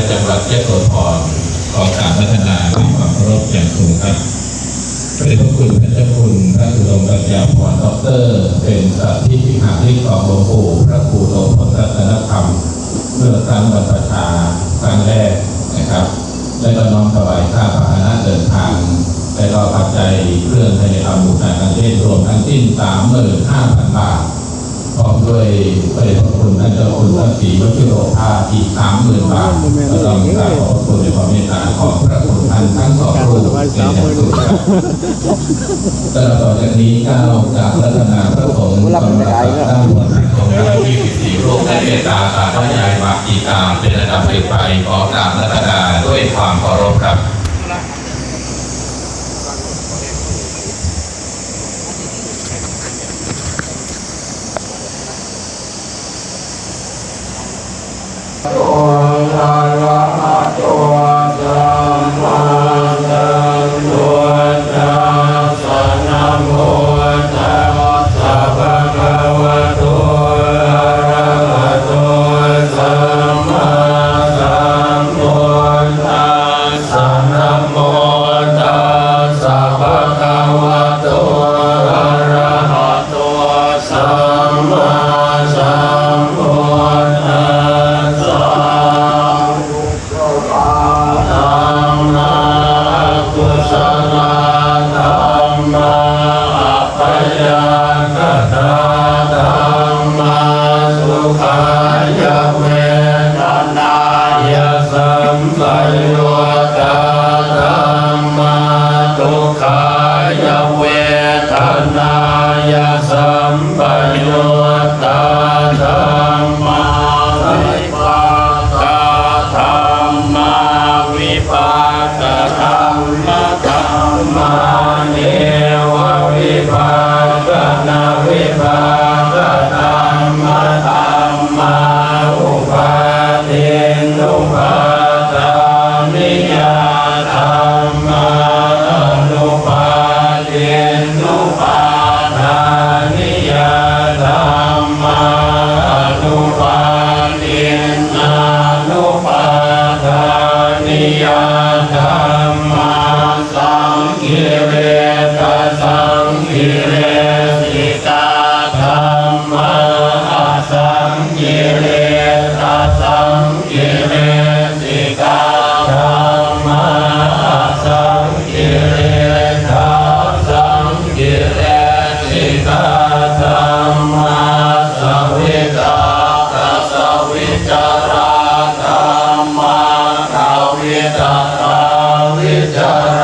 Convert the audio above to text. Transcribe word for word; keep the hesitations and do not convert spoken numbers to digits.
จังหวัดยโสธร ขอกราบอาราธนาด้วยความเคารพอย่างสูงครับ พระเดชพระคุณท่านเจ้าคุณพระอุดมปัญญาพร ด็อกเตอร์ เป็นสัพพิวิหาริกของหลวงปู่พระครูโสพลรัตนธรรม เมื่อครั้งบรรพชาครั้งแรกนะครับ และก็น้อมถวายข้าพาหนะเดินทาง และก็ปัจจัยเครื่องไทยธรรมบูชาทั้งสิ้นรวมทั้งสิ้น สามหมื่นห้าพัน บาท พร้อมด้วยพระเดชพระคุณท่านเจ้าคุณพระศรีวชิโรภาสอีก สามหมื่น บาท ก็ต้องกราบขอบพระคุณในความเมตตาของพระคุณท่านทั้งสองรูปเป็นอย่างสูงครับ ลำดับต่อจากนี้ก้าวกราบอาราธนาพระสงฆ์ กำลังด้านบน พระสงฆ์ทั้งยี่สิบสี่รูปได้เมตตาสาธยายมาอีกตามเป็นลำดับสืบไป ขอกราบอาราธนาด้วยความเคารพครับ arahato sammāsambuddhassa. Namo tassa bhagavato arahato sammāsambuddhassa. Namo tassa bhagavato arahato sammāsambuddhassa. Kusalā dhammā, akusalā dhammā, abyākatā dhammā. Sukhāya vedanāya sampayuttā dhammā, dukkhāya vedanāya sampayuttā dhammā. Vipākā dhammā, vipākadhammadhammā, nevavipākanavipākadhammadhammā. Upādinnupādāniyā dhammā, anupādinnupādāniyā dhammā, anupādinnānupādāniyā dhammā. Saṅkiliṭṭhasaṅkilesikā dhammā, asaṅkiliṭṭhasaṅkilesikāsaṅkilesikā dhammā. Savitakkasavicārā dhammā, avitakkāvicārā